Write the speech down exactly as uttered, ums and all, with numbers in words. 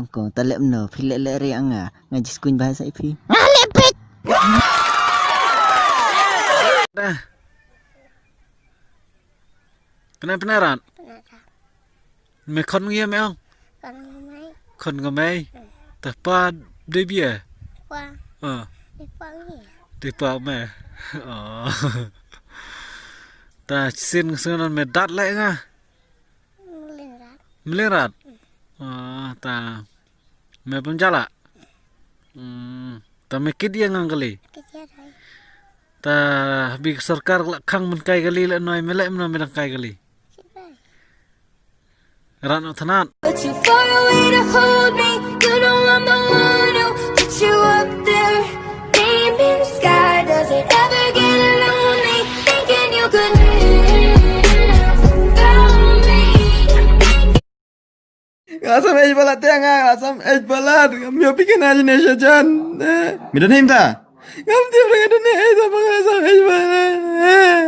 Kong ta leh mno, phi leh leh ri anga, nga jiskuin bahasa phi. Nga leh pit. Dah. Pena pena rat. Me khon ngi me ong. Khon ngi mai. Khon ngi mai. Te pa de bia. Pa. Ah. De pa ngi. De pa me. Oh. Ta sin sngewnan me dat leh nga. Mlingrat. Mlingrat. Ah, ta. Me pynjala. Hmm. Ta me kit ïa ngang kali. Kit ïa dai. Ta bi sorkar la khang men kai kali le noi me le mno me dang kai kali. Kit dai. Rat no thanat. But too far away to hold me. You know I'm the one who put you up there. Name in the sky. Does it ever get lonely? Thinking you could live without me. Nga sam ej balat te nga, nga sam ej balat. Ngam ïoh phi kane jine shajan. Eh. Mi don him ta? Ngam tip nga don him ta, ba nga sam ej balat. Eh.